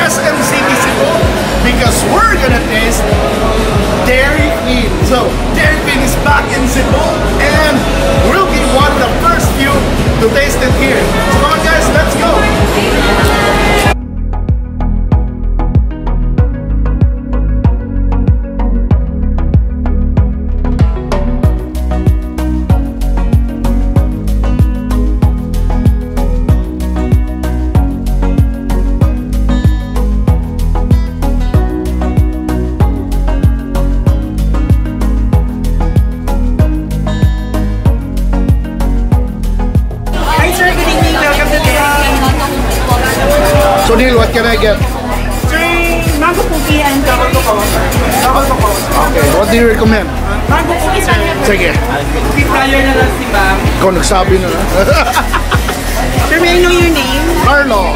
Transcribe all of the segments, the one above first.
SM City Cebu because we're gonna taste Dairy Queen. So, Dairy Queen is back in Cebu and we'll be one of the first few to taste it here. So come on guys, let's go! Hi sir, good evening. Welcome to Dairy Queen. So Neil, what can I get? Sir, mango cookie and double cocoa. Double cocoa. Okay, what do you recommend? Mango cookie, sir. Sige, Cookie fryer na lang si ma'am. Ikaw nagsabi na. Sir, may I know your name? Carlo!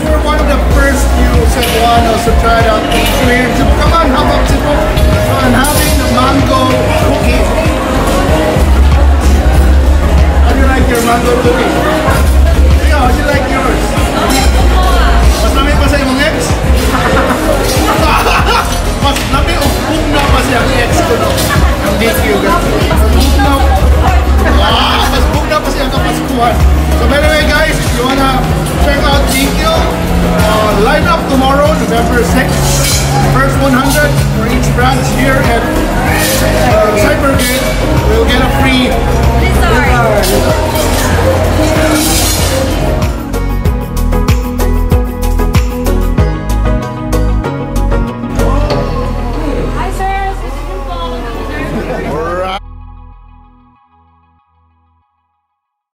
We're one of the first few Cebuanos to try it out here in Cebu. Come on, how about Cebu? So I'm having the mango cookie. How do you like your mango cookie? Ikaw, how do you like yours? Mas lami pa sa imong ex? Mas lami o bugnaw pa siyang ex ko, no? Ang DQ, guys. Mas bugnaw. Ah, mas bugnaw pa siyang kapaskuhan. So by the way guys, if you wanna check out DQ, line up tomorrow, November 6th. First 100 for each branch here at Cybergate will get a free Blizzard.